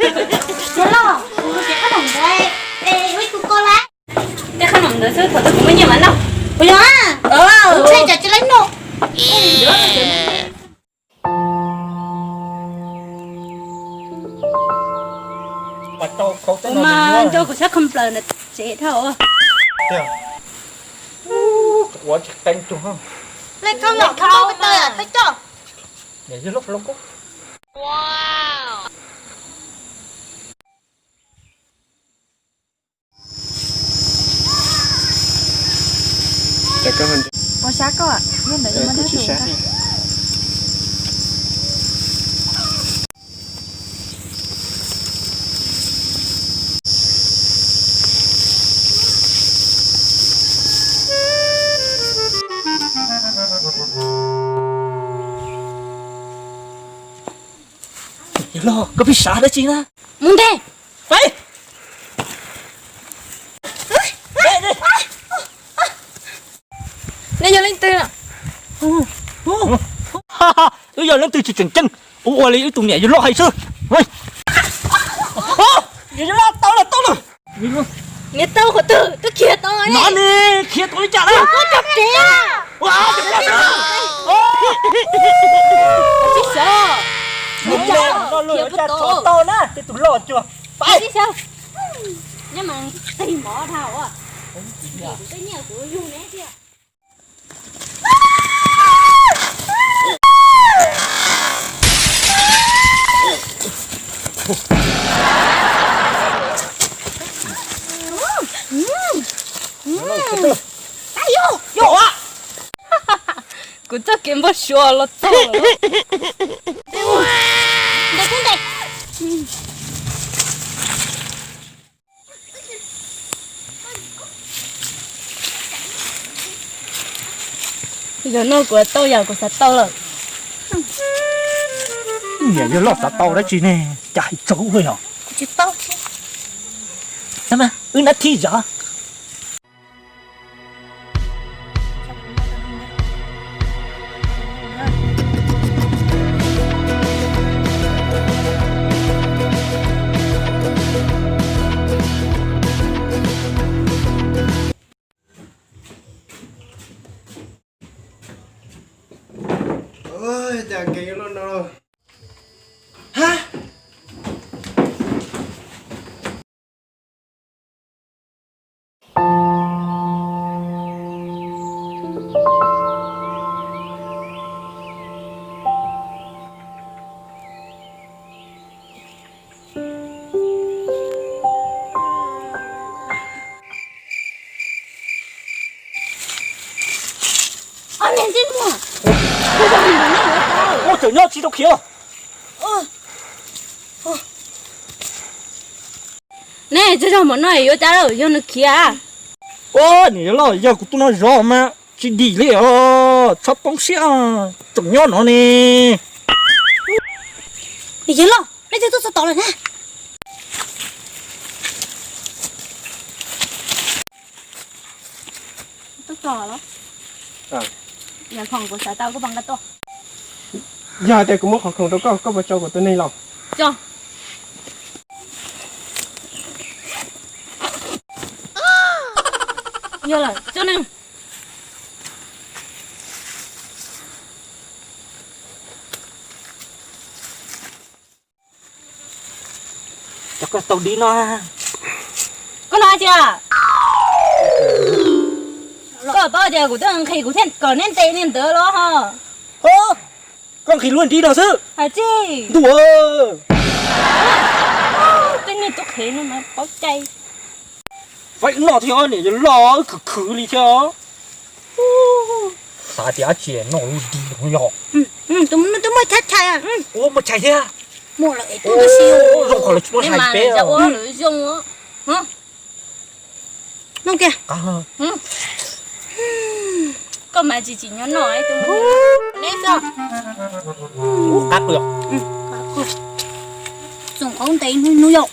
Niam loj, kuv tsis qab num ntawd, es ua ib tug ko lawm. Tej qab num ntawd xwb, thaum twg kuv muaj nyiaj mas noj. Puas yog? Kuv tshaib tsam tsis laib noj. Kuv mas nco kuv sab kho plaws ntawm tsev dhau. Ua tsis qeeb tug. Lej khau los khau taw thawj coj. Niam yog loj loj kub. Puas sab koj? Yog ntawd yog muab dab tsi sab. Yawg loj, koj pheej sab dab tsi na? Mus ntej. Peb. Nej yog leej twg? Wb yog leej twg tsis tseem ceeb, ua ua li wb tus niam yawg loj hais xwb. Niam yawg loj, tau lawm, tau lawm. Niam tau qhov twg twb khiav tau no ne, khiav tau li cas na? Koj cov tsev. Tsis xyov. Tsis xyov, tau na, tej tus loj cuag. Tsis xyov. Nyob mas tig mov dhau. Kuv tej nyiaj kuv yug neb tiag. Kuv txoj kev npau suav los txog lawm. Zaum no kuv tau yam kuv xav tau lawm. Niam yawg loj xav tau dab tsi ne? Cas hais txog wb yog? Tsis tau thiab. Wb nab thib zov. Cas kev loj no. Ha! Ob niag ntsej muag. Ua tseem nyob tsis tau khiav. Ne, txog zog mov no yuav cas lawm, yog nws khiav. Ua, niam yawg loj, yog kuv tuaj noj zov mas tsis dim li os, txhob poob siab, tseem nyob no ne. Niam yawg loj, nej twb tuaj txog tod lawm na. Tuaj txog los? Yog khoom kuv xav tau koj pab nqa tuaj. Yog tias kuv muab qhov khoom rau koj, koj puas tso kuv tus neeg los? Tso. Yog lawm, tso neeg. Cov koj tau dib no. Koj no tsis, koj paub tias kuv twb nqhis kuv thiaj kom neb ntes niag ntawd los ho. Koj nqhis luag dib no xwb. Hais tsis ntuj. Tej niag tub qhev no mas paub cai. Faib noj thiab, niam yawg loj khwv khwv li thiab. Xav tias dab tsi noj lub dib no yog. Twb muaj chais chais. Ua muaj chais thiab. Muaj lawm es tuaj ntawd xwb. Zoo qhov lawv tsis muaj hais peb. Noj kiag. Koj mas tsis tsim nyog noj. Neb xwb. Txoom qhov ntev hnub yom.